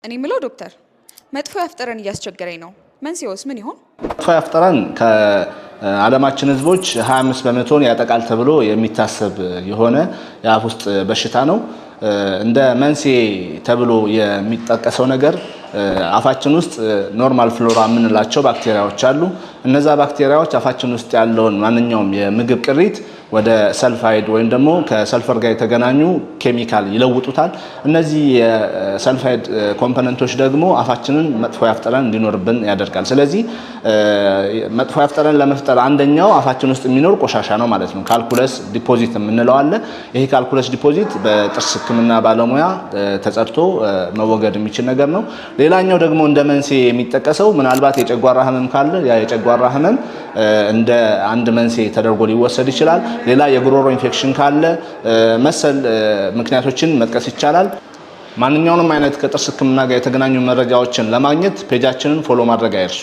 እኔ የምለው ዶክተር፣ መጥፎ የአፍ ጠረን እያስቸገረኝ ነው። መንስኤውስ ምን ይሆን? መጥፎ የአፍ ጠረን ከዓለማችን ሕዝቦች 25 በመቶን ያጠቃል ተብሎ የሚታሰብ የሆነ የአፍ ውስጥ በሽታ ነው። እንደ መንስኤ ተብሎ የሚጠቀሰው ነገር አፋችን ውስጥ normal flora የምንላቸው ባክቴሪያዎች አሉ። እነዛ ባክቴሪያዎች አፋችን ውስጥ ያለውን ማንኛውም የምግብ ቅሪት ወደ sulfide ወይም ደግሞ ከሰልፈር ጋር የተገናኙ ኬሚካል ይለውጡታል። እነዚህ የ sulfide component ኦች ደግሞ አፋችንን መጥፎ የአፍ ጠረን እንዲኖርብን ያደርጋል። ስለዚህ መጥፎ የአፍ ጠረን ለመፍጠር አንደኛው አፋችን ውስጥ የሚኖር ቆሻሻ ነው ማለት ነው። Calculus deposit የምንለው አለ። ይሄ calculus deposit በጥርስ ሕክምና ባለሙያ ተጸድቶ መወገድ የሚችል ነገር ነው። ሌላኛው ደግሞ እንደ መንስኤ የሚጠቀሰው ምናልባት የጨጓራ ህመም ካለ ያ የጨጓራ ህመም እንደ አንድ መንስኤ ተደርጎ ሊወሰድ ይችላል። ሌላ የጉሮሮ ኢንፌክሽን ካለ መሰል ምክንያቶችን መጥቀስ ይቻላል። ማንኛውንም አይነት ከጥርስ ህክምና ጋር የተገናኙ መረጃዎችን ለማግኘት page ኣችንን follow ማድረግ አይርሱ።